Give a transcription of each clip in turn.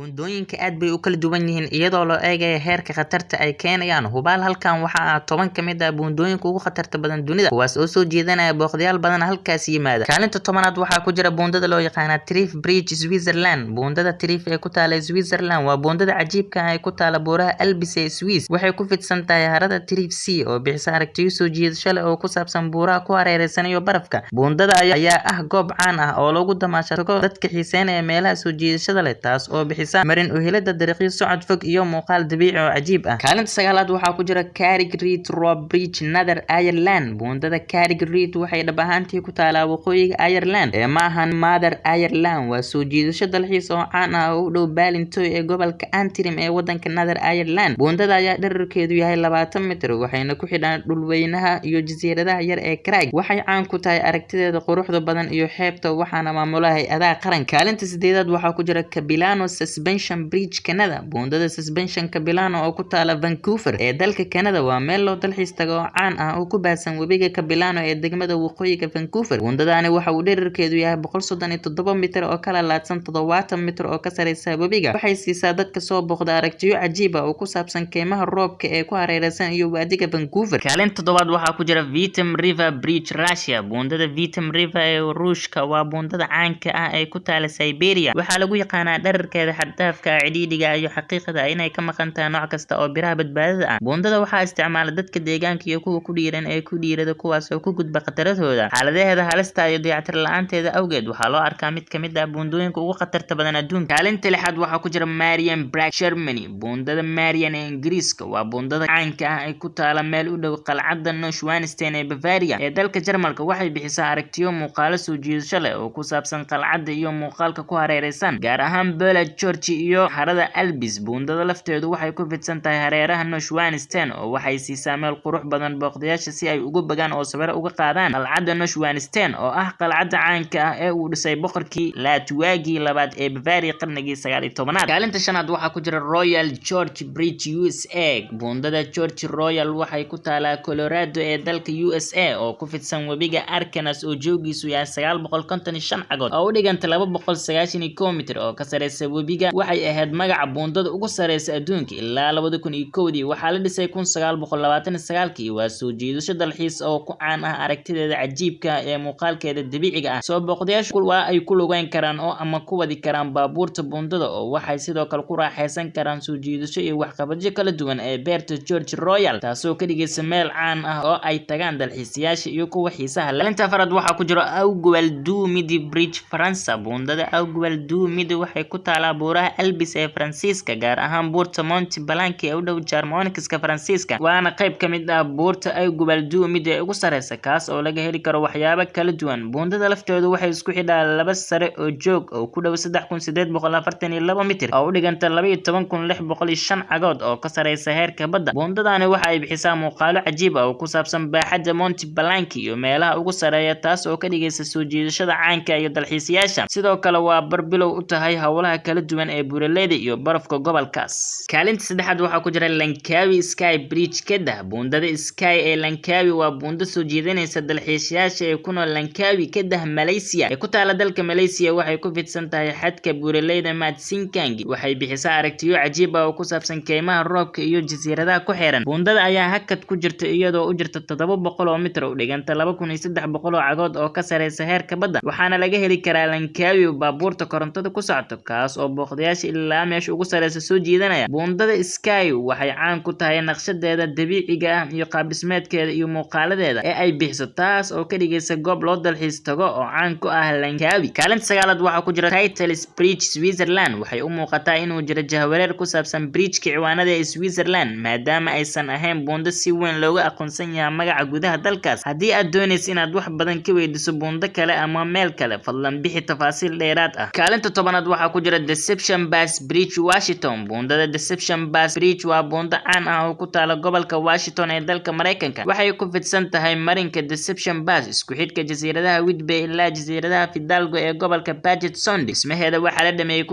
Buundooyinka aad bay u kala duwan yihiin iyadoo loo eegayo heerka khatarta ay keenayaan. Hubaal halkan waxa ah 10 ka mid ah buundooyinka ugu khatarta badan dunida, kuwaas oo soo jiidanaya booqdayaal badan halkaas yimaada. Kaalinta 10aad waxaa ku jira buundada loo yaqaan Trift Bridge, Switzerland. Buundada Trift ee ku taala Switzerland waa buundada cajiibka ah ee ku taala buuraha Alps ee Swiss. Waxay ku fidsan tahay harada Trift See oo bixisa aragtiyo soo jiidasho leh oo ku saabsan buuraha ku hareeraysan iyo barafka. Buundada ayaa ah goob caan ah oo loogu tamasho tago dadka xiiseynaya meelaha soo jiidashada leh, taas oo bixisa marin u helidda dariiqyo socod fog iyo muuqaal dabiici oo cajiib ah. Kaalinta sagaalaad waxaa ku jira Carrick Rope Bridge, Northern Ireland. Buundada Carrick Rope waxay dhab ahaantii ku taalaa waqooyiga Ireland ee ma ahan Mother Ireland. Waa soo jiidasho dalxiis oo caan ah oo u dhow Ballintoy ee gobolka Antrim ee wadanka Northern Ireland. Buundada ayaa dhererkeedu yahay 20 mitir, waxayna ku xidhan dhulweynaha iyo jasiiradaha yar ee Craig. Waxay caan ku tahay aragtideeda quruxda badan iyo xeebta, waxaana maamula hay'adaha qaranka. Kaalinta sideedaad waxaa ku jira Capilano Suspension Bridge, Canada. Buundada Suspension Capilano oo ku taala Vancouver ee dalka Canada waa meel loo dalxiis tago oo caan ah oo ku baahsan webiga Capilano ee degmada waqooyiga Vancouver. Buundadani waxa uu dhererkeedu yahay 137 mitir oo kala laadsan 70 mitir oo ka sareysa webiga. Waxay siisaa dadka soo booqda aragtiyo cajiib ah oo ku saabsan keymaha roobka ee ku hareeraysan iyo waadiga Vancouver. Kaalinta toddobaad waxaa ku jira Vitim River Bridge, Russia. Buundada Vitim River ee Ruushka waa buundada caanka ah ee ku taala Siberia. Waxaa lagu yaqaanaa dhererkeeda xad dhaafka ah, cidhiidhiga ah iyo xaqiiqada ah inay ka maqan tahay nooc kasta oo biraha badbaadada ah. Buundada waxaa isticmaala dadka deegaanka iyo kuwa ku dhiiran ee ku dhiirada, kuwaas oo ku gudba khatarahooda. Xaaladaheeda halista ah iyo dayactir la'aanteeda awgeed, waxaa loo arkaa mid ka mid ah buundooyinka ugu khatarta badan adduunka. Kaalinta lixaad waxaa ku jira Marion Bridge, Germany. Buundada Marion ee Ingiriiska waa buundada caanka ah ee ku taala meel u dhow qalcadda Neuschwanstein ee Bavaria ee dalka Jarmalka. Waxay bixisaa aragtiyo muuqaalo soo jiidasho leh oo ku saabsan qalcadda iyo muuqaalka ku hareeraysan, gaar ahaan Bella George iyo harada Alps. Buundada lafteedu waxay ku fidsan tahay hareeraha Neuschwanstein oo waxay siisaa meel qurux badan booqdayaasha si ay ugu bogaan oo sawirro uga qaadaan qalcadda Neuschwanstein, oo ah qalcadda caanka ah ee uu dhisay boqorkii Laatuwaagii labaad ee Bavaria qarnigii 19aad. Kaalinta shanaad waxaa ku jira Royal Gorge Bridge, USA. Buundada Gorge Royal waxay ku taalaa Colorado ee dalka USA oo ku fidsan webiga Arkansas oo joogiisu yahay 955 cagood oo u dhiganta 291 mitir oo ka sareysa webiga. Waxay ahayd magaca buundada ugu sareysa adduunka ilaa 2001dii. Waxaa la dhisay 1929kii. Waa soo jiidasho dalxiis oo ku caan ah aragtideeda cajiibka ah ee muuqaalkeeda dabiiciga ah. Soo booqdayaashu waa ay ku lugeyn karaan oo ama ku wadi karaan baabuurta buundada, oo waxay sidoo kale ku raaxaysan karaan soo jiidasho iyo waxqabadyo kala duwan ee beerta Gorge Royal, taasoo ka dhigaysa meel caan ah oo ay tagaan dalxiisayaasha iyo kuwa xiisaha leh. Kaalinta afraad waxaa ku jira Aiguille du Midi Bridge, Faransa. Buundada Aiguille du Midi waxay ku taalaa buuraha Alps ee Faransiiska, gaar ahaan buurta Mont Blanc ee u dhow Chamonix-ka Faransiiska, waana qayb ka mid ah buurta Aiguille du Midi ee ugu sareysa, kaas oo laga heli karo waxyaabo kala duwan. Buundada lafteedu waxay isku xidhaa laba sare oo joog oo ku dhow 3842 mitir oo u dhiganta 12,605 cagood oo ka sareysa heerka badda. Buundadani waxa ay bixisaa muuqaalo cajiib ah oo ku saabsan baaxadda Mont Blanc iyo meelaha ugu sareeya, taas oo ka dhigaysa soo jiidashada caanka iyo dalxiisayaasha. Sidoo kale waa bar bilow u tahay howlaha kala duwan ee buuraleyda iyo barafka gobolkaas. Kaalinta saddexaad waxaa ku jira Langkawi Sky Bridge, Kedah. Buundada Sky ee Langkawi waa buundo soo jiidanaysa dalxiisayaasha ee ku nool Langkawi, Kedah, Malaysia ee ku taala dalka Malaysia. Waxay ku fidsan tahay xadka buuraleyda Mat Singkang. Waxay bixisaa aragtiyo cajiib ah oo ku saabsan keymaha roobka iyo jasiiradaha ku xeeran. Buundada ayaa hakad ku jirta iyadoo u jirta 700 oo mitir, u dhiganta 2300 oo cagood oo ka sareysa heerka badda, waxaana laga heli karaa Langkawi baabuurta korontada ku socoto, kaas oo booqdayaasha ilaa meesha ugu sareysa soo jiidanaya. Buundada Sky waxay caan ku tahay naqshadeeda dabiiciga ah iyo qaab dhismeedkeeda iyo muuqaaladeeda ee ay bixiso, taas oo ka dhigaysa goob loo dalxiis tago oo caan ku ah Langkawi. Kaalinta sagaalaad waxaa ku jira Titlis Bridge, Switzerland. Waxay u muuqataa inuu jiro jahwareer ku saabsan bridge-ka ciwaanada ee Switzerland, maadaama aysan ahayn buundo si weyn looga aqoonsan yahay magaca gudaha dalkaas. Haddii aad doonayso inaad wax badan ka weydiiso buundo kale ama meel kale, fadlan bixi tafaasiil dheeraad ah. Kaalinta 10aad waxaa ku jira Deception Pass Bridge, Washington. Buundada Deception Pass Bridge waa buundo caan ah oo ku taala gobolka Washington ee dalka Mareykanka. Waxay ku fidsan tahay marinka Deception Pass, isku xidhka jasiiradaha Whidbey ilaa jasiiradaha Fidalgo ee gobolka Puget Sound. Dhismaheeda waxaa la dhameeyay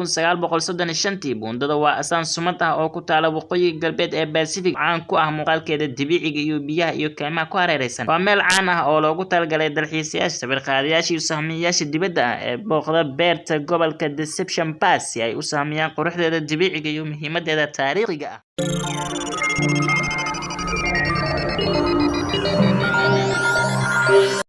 1935tii. Buundada waa astaan sumad ah oo ku taala waqooyiga galbeed ee Pacific, caan ku ah muuqaalkeeda dabiiciga iyo biyaha iyo keymaha ku hareeraysan. Waa meel caan ah oo loogu talagalay dalxiisayaasha, sawir qaadayaasha iyo sahmiyayaasha dibadda ah ee booqda beerta gobolka Deception Pass si ay u saameeyaan quruxdeeda dabiiciga iyo muhiimadeeda taariikhiga ah.